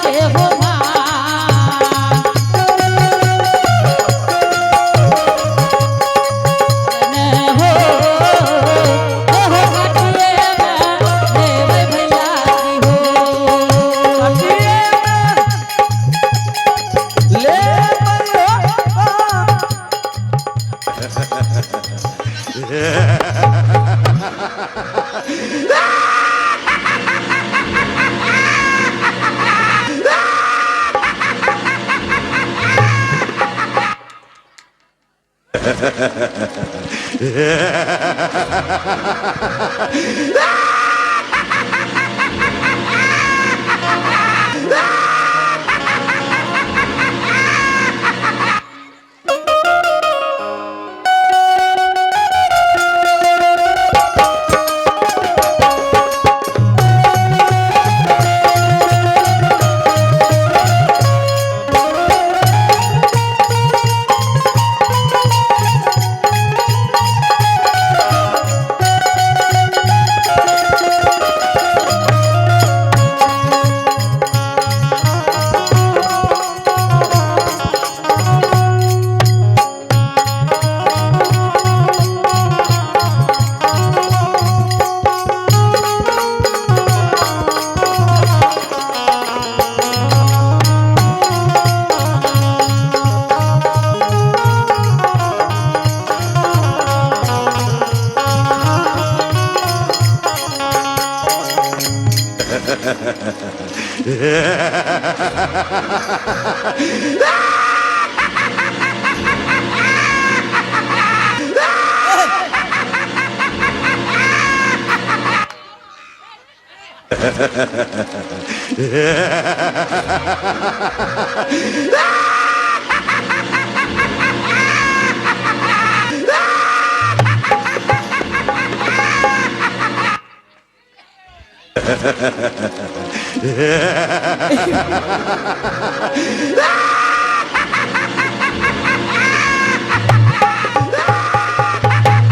के हो भान। ने हो हो घाटिए में लेबै भैया की हो। घाटिए में ले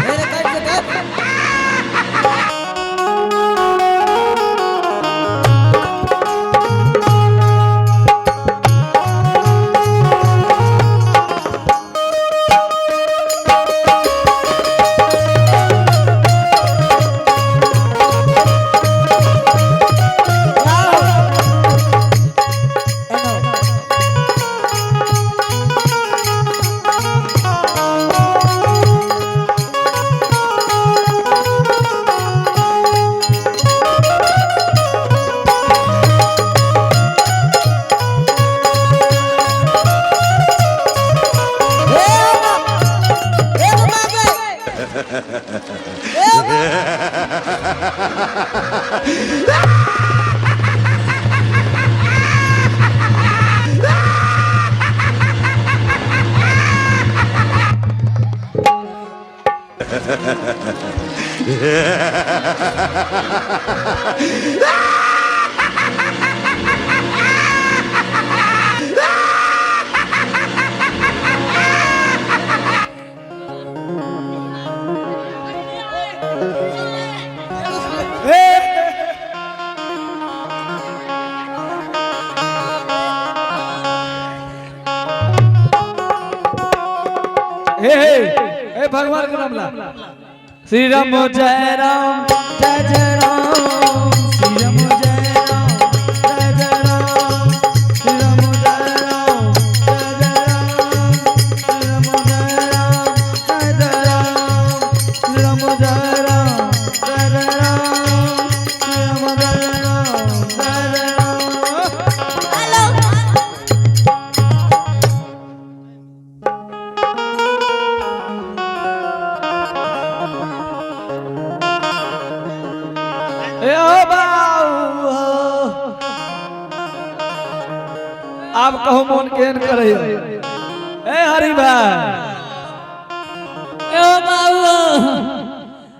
मेरे काट से काट। ए बाबा, ए बाबा। हे हे हे भगवान के नाम ला। श्री राम जय राम जय जय राम, श्री राम जय राम जय जय राम, श्री राम जय राम जय जय राम, श्री राम जय राम जय जय राम, श्री राम जय राम जय जय राम, श्री राम जय राम जय जय राम। ए ओ बाऊ, आब कहू मोन केहन करे। ए हरि भाई ए बाबू,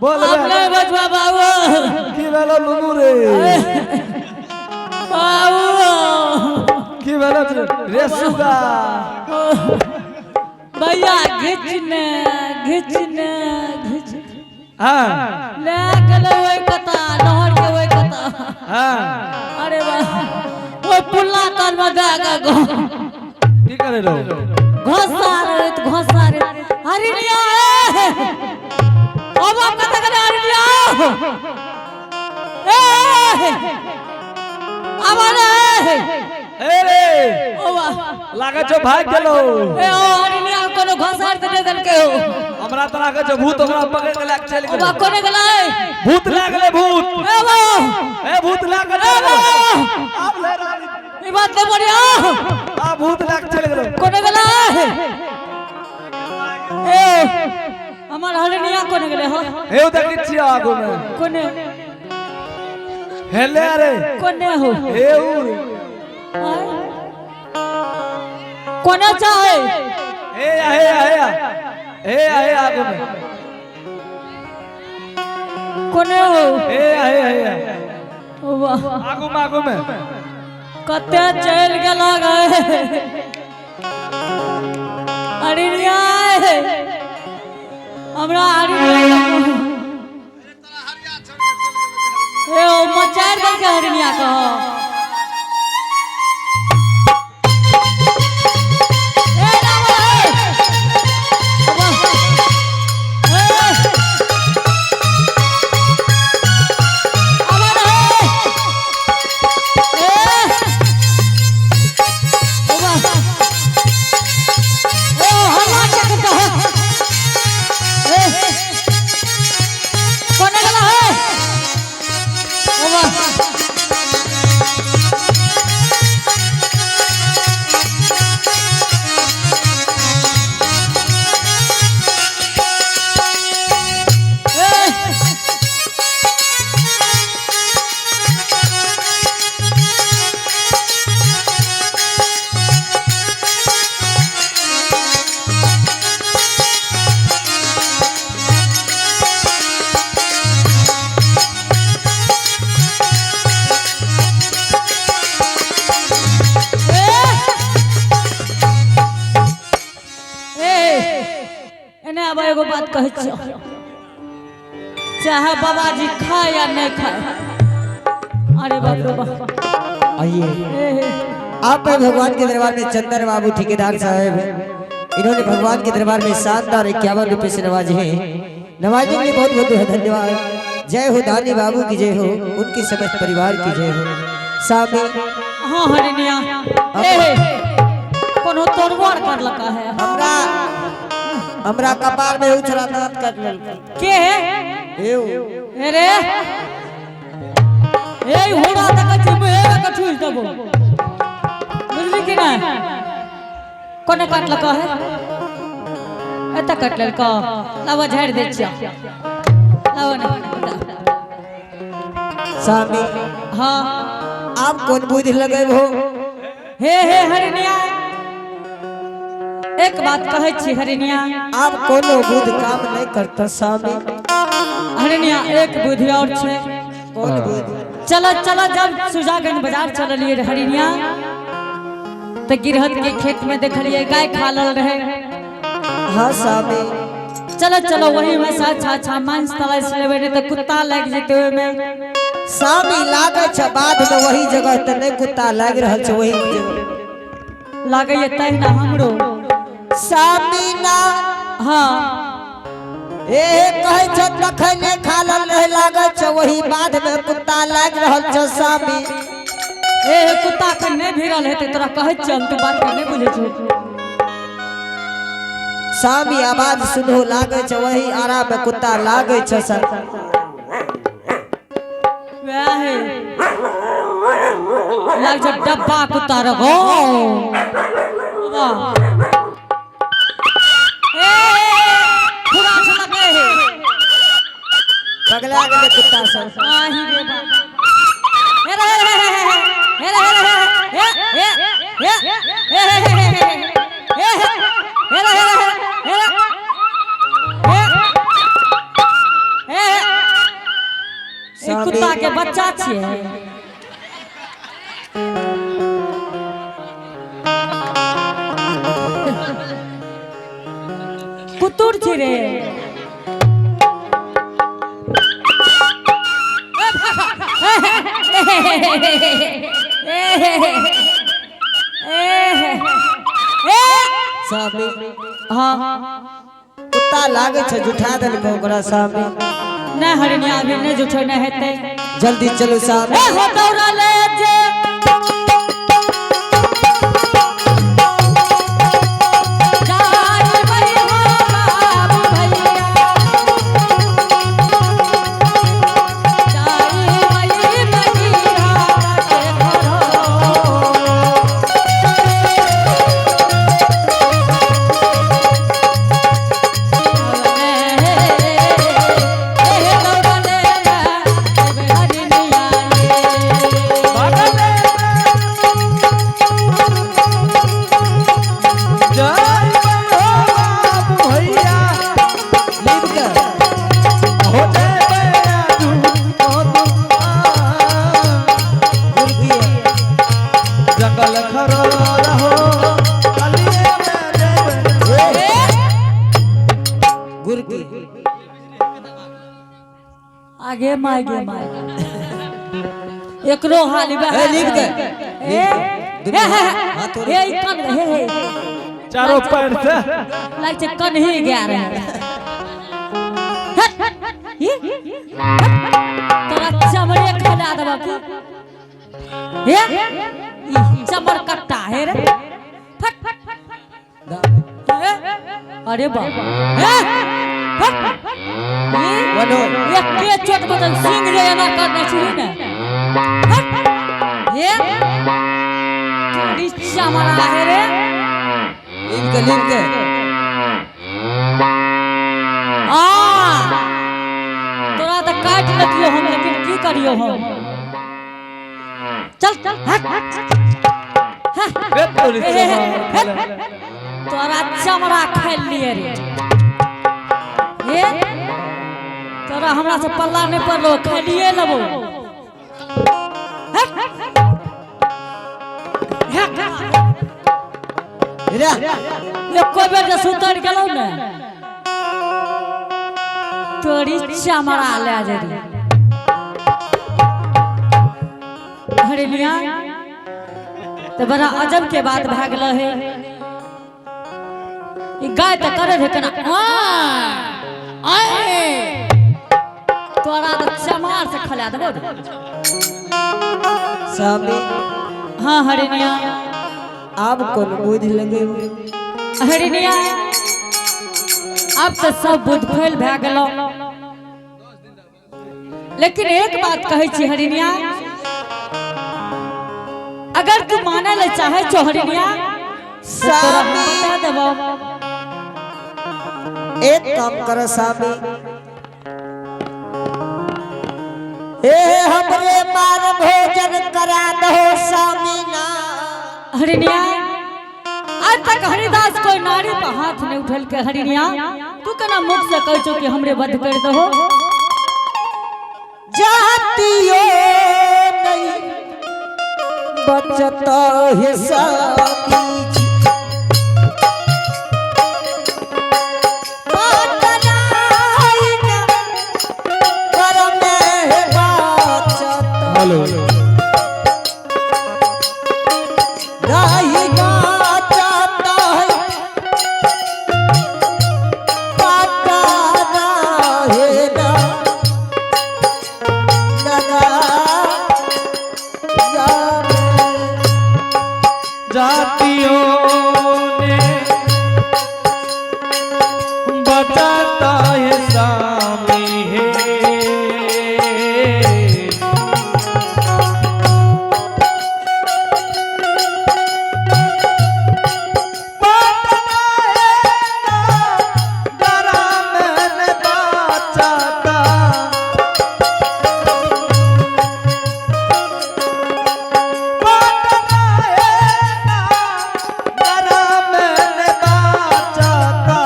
बोल अब बे। नहीं बचवा बाबू। की भेलो नुनू रे? बाबू, की भेलो रे सुगा? भैया घिचने घिचने घिच हाँ ले गेलै ओहि कता, नहर के ओहि कता। हाँ अरे वाह, ओ पुल्ला तर में दे के की करे रहो? घोसा रे घोसा रे हरिणिया ए ओ बाप कत गेले हरिणिया ए आवा रे ए रे ओ बा लागत छौ भाग गेलो। ए ओ हरिणिया कोनो घोसा रे दे देलकै हो। हमरा त लागत छौ भूत ओकरा पकड़ के लए के चलि ओ गेलै। बाप कोने गेलै? भूत लए गेलै भूत। ए बा ए भूत लए के ए बा आब ले रानी। ई बात नहीं बढ़िया। आ भूत लए के चलि गेलै। कोने गेलै? ए हमर हरिणिया कोने गेलै हो? हे देखै छियै आगू मे। कोने? हेले रे। कोने हो? हे उ रे। आय? कोने चाहे? हे आ हे आ हे आ हे आ हे आगू मे। कोने हो? हे आ हे आ हे आ। ओ वाह। आगू मे आगू मे। कते चलि गेल गे हरिणिया हमरा हरिणिया ए ओ मचारि देलकै हरिणिया कह। ए रामा, ए! वाह! ए! आवा रे! ए! ओ वाह! ए ओ हल्ला क्या करता है? ए! कोने गेला है? ओ वाह! ए! ए एने आब एगो बात कहै छियौ, चाहे बाबाजी खाए या नहीं खाए। अरे बाप रे बाप। आइए। ए, आप हैं भगवान के दरबार में चंदन बाबू ठेकेदार साहब, इन्होंने भगवान के दरबार में शानदार 51 रुपए से नवाजे हैं। नवाजने के लिए बहुत बहुत धन्यवाद। जय हो दानी बाबू की जय हो, उनके समस्त परिवार की जय हो। सामी हाँ हरिणिया ए कोनो तोड़बड़ करलका है? हमरा हमरा कपार में उछरा दांत काट लेलकै। के है? एओ। ए रे ए होड़ा तक चुप ए के ठूस देबो, बुझली कि ना? कोने काटलका है? एतऽ काटि लेलकौ? लाबऽ झाड़ि दै छियौ, लाबऽ ने। सामी। हाँ। आप कौन बुद्धि लगेबो? हे हे हरिणिया, एक बात कहै छी हरिणिया। आप कोनो बुद्धि काम नहीं करता सामी। हरिणिया, एक बुद्धि और छै। कौन बुद्धि? चलो चलो, जब सुजागंज बाजार चललियै रे हरिणिया, तऽ गिरहत के खेत में देखलियै गाय खा लल रहे। हाँ सामी। चलो चलो, वही में से अच्छा अच्छा मांस तलाश लेबै, नहीं तऽ कुत्ता लागि जेतै ओहिमे। सामी, लागै छै बाद में वही जगह तऽ नहीं कुत्ता लागि रहल छै वही जगह। लागैए तहिना हमरो। सामी ना। हाँ। ए कहै छै तखने खा लल रहे, लागै छै वही बाध में कुत्ता लागि रहल छै सामी। ए कुत्ता के नहि भिड़ल हेतै, तोरा कहै छियौ हम, तू बात के नहि बुझै छौ। सामी, आवाज सुनहो, लागै छै वही आरा में कुत्ता लागै छै सर। वएह है, लाग छै डब्बा कुत्ता रहो। वाह, ए पूरा छलक है। पगला गेलै कुत्ता सब। आही रे बाप, हे रे हे रे हे रे हे रे हे हे हे हे हे हे हे हे रे हे रे हे रे हे हे ई कुत्ता के बच्चा छियै। कुतुर छी रे। स्वामी। हाँ। कुत्ता लागे छे, जुठा देलको ओकरा स्वामी। नहीं हरिणिया, अभी नहीं जुठो नहीं हेतै। जल्दी चलो स्वामी। ए हो दौड़ा ले जे जाई भई हो बाबू भैया, जाई भई बगिया के घरो। जय हो बाबू भैया। लीप के। हो जय भैया तू ओ तू गुरकी। जंगल खरो रहो अलिए में देव। गुरकी। आगे मागे मागे एकरो हाल बा। ए, लीप के। ए दुनू हे हे हाथ हे, ई कन हे हे। चारों पैर से। लाग छै कन्ही गया रहे। हट, ई, हट, तोरा चमड़े खला देबो की? हे ई चमड़ कट्टा हे रे, फट फट। हे, अरे बा, हे फट ई, वनो। एके चोट बदल सिंह रे एना करने छी ने। हट, हे तोरी चमड़ा हे रे। लीप के, लीप के। आ तोरा तऽ काटि लेतियो हम, लेकिन की करियो हम? चल चल, हट हट। बे तोरी हे, हे, हे, चमड़ा। तोरा चमड़ा खाइ लिए रे। हे तोरा हमरा से पल्ला नहीं पड़लो, खाइलिए लेबो। हट हट। रे। एको बेर जे सुतरि गेलौ ने, तोरी चमड़ा ले जरी हरिणिया। तो बड़ा अजब के बात भए गेल है। ई गाय तऽ करे रहे केना आय, तोरा तऽ चमार से खला देबो रे। स्वामी। हाँ हरिणिया। आब कोन बुद्धि लगेबो? हरिणिया, अब तो सब बुझ फैल भए गेलो, लेकिन एक बात कहै छी हरिणिया, अगर तू माने ले चाहे छो हरिणिया, तो तोरा हम बता देबो। एक काम करो स्वामी, ए हमरे मार भोजन करा दो स्वामी ना। हरिणिया, आज तक हरिदास कोई नारी पर हाथ नहीं उठल के। हरिणिया, तू केना मुख से कहै छो कि हमरे वध कर दहो? जातियो नहीं बचत है स्वामी जी। पाटनाई न करमे बचत। हेलो। नहीं बचत है पटना है ना नगा जामे। जातियों ने बचाता है स्वामी है। पटना है ना, डरा मैंने बचाता। पटना है ना, डरा मैंने बचाता।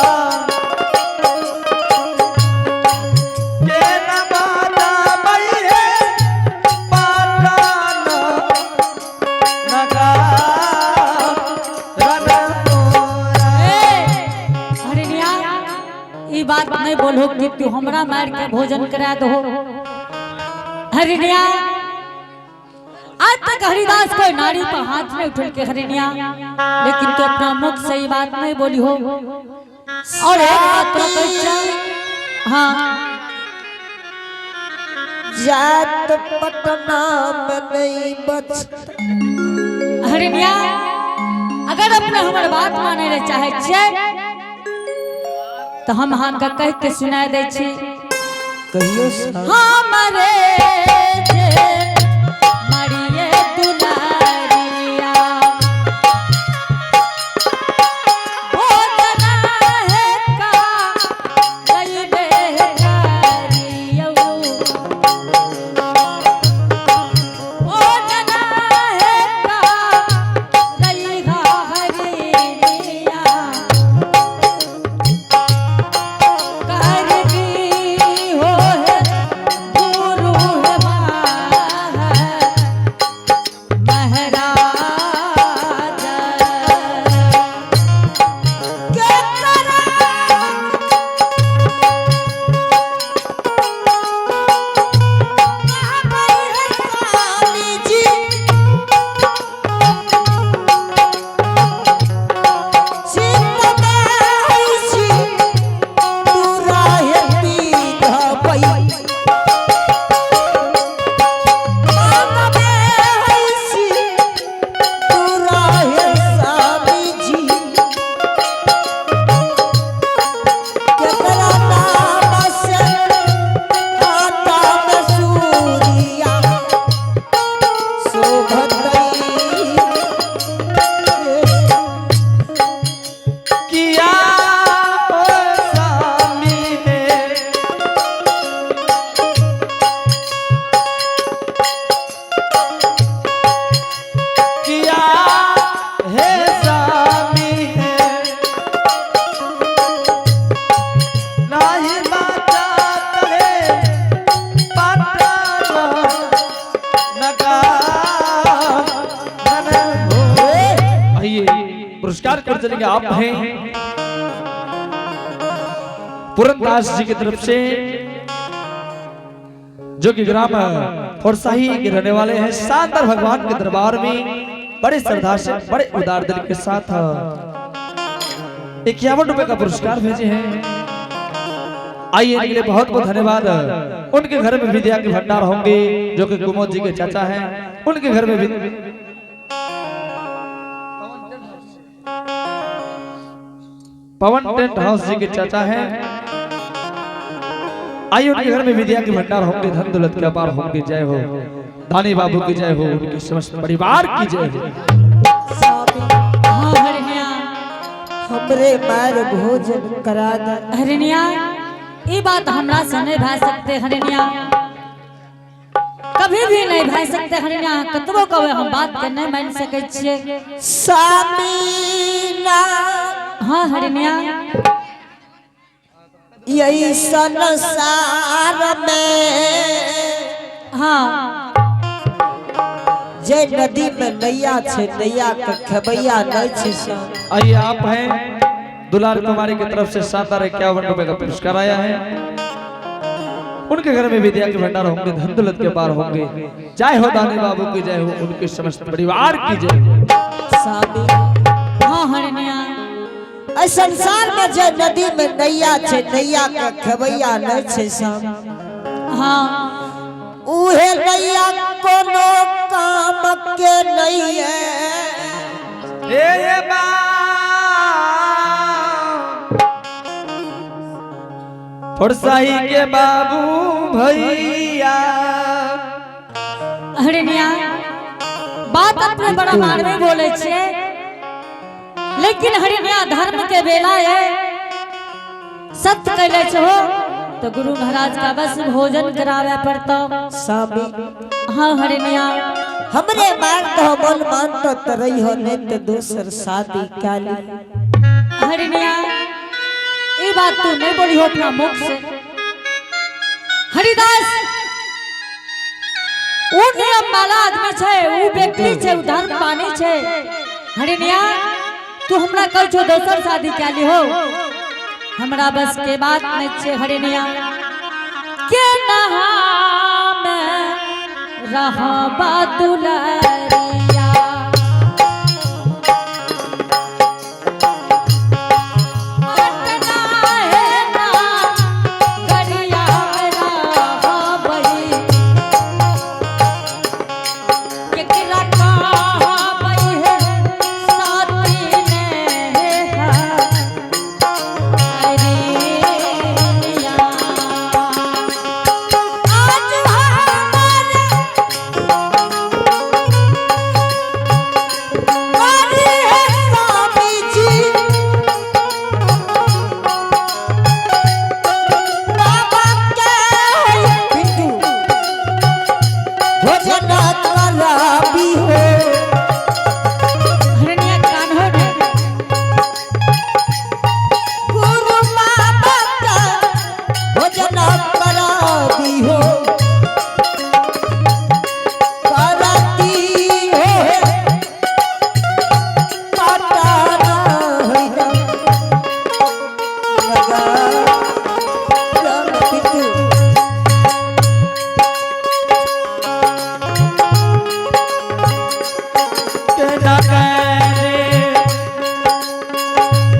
के न बाजा बई है, पटना नगा रन तोरा। ए हरिणिया, ई बात नहीं बोलो कि तू हमरा मार के भोजन करा दो। हरिणिया, आज आज तक हरिदास कोई नारी पर हाथ नहीं उठल के हरिनिया, लेकिन तू अपना मुख से ही बात नहीं बोली हो। और एक बात तो कहै छियौ, हाँ जात पटना में नहीं बच। हरिनिया, अगर अपने हमर बात माने ले चाहे छियै तो हम अहाँके कह के सुना दै छी। कहियो स्वामी। हमरे जे मरिए दुलारिया, भोजना है का लइबे करियौ। भोजना है का लइहा हरिनिया, करगी हो है गुरु है महाराज के करा स्वामी जी, चित में छी पूरा है पीधबई। मन में छी पूरा है स्वामी जी, केकरा नाम से आता में सूर्या शोभतई। किया ओ स्वामी ने किया हे स्वामी है, नाही बचात है पटना नगार नन हो। आइए पुरस्कार कर चलेंगे। आप हैं पूरन दास जी की तरफ से, जो कि ग्राम फरसाही के रहने वाले हैं। शानदार भगवान के दरबार में बड़े श्रद्धा से बड़े उदार दिल के साथ 51 रुपए का पुरस्कार भेजे हैं। आइए इनके लिए बहुत बहुत धन्यवाद। उनके घर में विद्या के भंडार होंगे, जो कि कुमोद जी के चाचा हैं। उनके घर में भी पवन टेंट हाउस जी के चाचा हैं। आइए उनके घर में विद्या के भंडार होंगे, धन दौलत के अपार होंगे। जय हो दानी बाबू की जय हो, उनके समस्त परिवार की जय हो। स्वामी, हाँ हरिनिया। हमरे मार भोजन करा दे। हरिनिया, ई बात हमरा से नहीं भए सकते हरिनिया, कभी भी नहीं भए सकते हरिनिया। कतबो कहबै हम बात के नहीं मान सकै छियै। स्वामी ना, हाँ हरिनिया। यही संसार में हाँ जे नदी में नैया छे, नैया के खेबैया नहीं छे स्वामी। आइए आप हैं दुलार कुमारी की तरफ से 7,051 रुपए का पुरस्कार आया है। उनके घर में विद्या के भंडार होंगे, धन दौलत के पार होंगे। जय हो दानी बाबू की जय हो, उनके समस्त परिवार की जय हो। स्वामी, हाँ हरिनिया। एहि संसार में जे नदी में नैया छे, नैया के खेबैया नहीं छे स्वामी, हाँ उहे नैया कोनो काम के नहीं है। ए बा फरसाही के बाबू भैया। हरिनिया, बात अपने बड़ा मारवे बोले छे, लेकिन हरिनिया धर्म के बेला है, सत्य कैले छो तो गुरु महाराज का बस भोजन करावे पड़ता। स्वामी, हाँ हरिनिया। हमरे मान तो मन मान तो तरई हो, नहीं तो दोसर शादी काली। हरिनिया, ये बात तू नहीं बोली हो अपना मुख से। हरिदास ऊ नियम वाला आदमी छे, ऊ व्यक्ति छे, ऊ धर्म पानी छे। हरिनिया, तू हमरा कह छो दोसर शादी कैली हो, हमरा बस के बात नहीं छे हरिनिया। के नहा में रहबा दुलारिया। पटना है ना गरिया में रहबई, केकरा कहबई है साथी ने हरिया। आज हमारे अरे है स्वामी जी बाबा के पिंटू भोजन कराबी हो। हरनिया कान्हो ने गुरु बाबा का भोजन कराबी हो, कराती हो पता नहीं लगा राम पिंटू। केना करे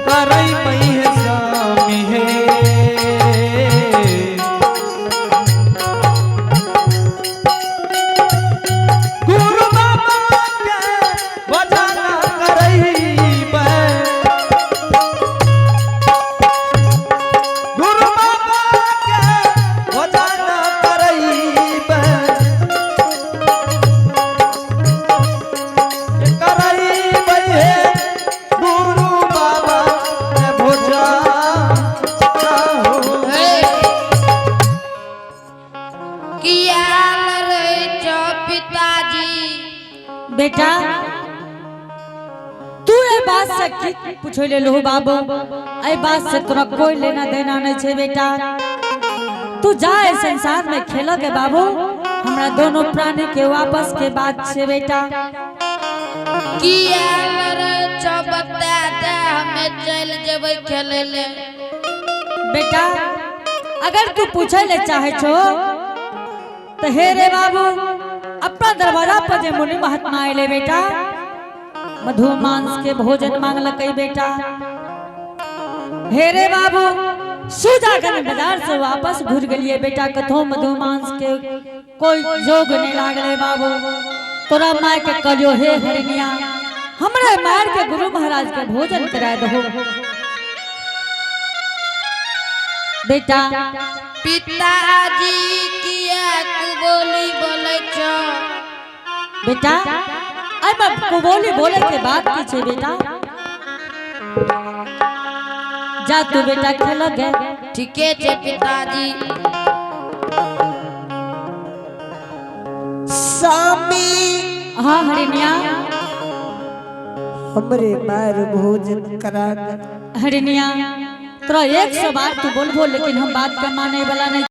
करई मई है स्वामी हे। गुरु बाबा के भजन करई गुरु बाबा के भजन करई करई हे गुरु बाबा के भोजन हो। किया लड़ै छौ पिताजी? बेटा, तू ए बात से की पूछे ले लहू बाबू? ए बात से तोरा कोई लेना देना नहीं छे बेटा। तू जा ए संसार में खेल के बाबू, हमरा दोनों प्राणी के वापस के बात छे बेटा। किया लड़ै छौ बता दे, हमे चलि जेबै खेलै ले। बेटा, अगर तू पूछे ले चाहे छो तो हे रे बाबू, अपना दरवाजा पर जे मुनि महात्मा आए बेटा, मधु मांस के भोजन मांगलकै बेटा। हे रे बाबू, सुजागंज बाजार से वापस घुर गेलिए बेटा, कथो मधु मांस के कोई जोग नहीं लागले बाबू। तोरा माय के कहलियो, हे हरिनिया, हमरे मार के गुरु महाराज के भोजन करा दहो बेटा। पिताजी, किया कुबोली बोलै छौ? बेटा, एहिमे कुबोली बोले के बात की छै बेटा? जा तू बेटा खेल गे। ठीके छै पिताजी। स्वामी। हाँ हरिनिया। हमरे मार भोजन करा दे। हरिनिया, तोरा 100 बार तू बोलबो, लेकिन हम बात के माने वाला नहीं।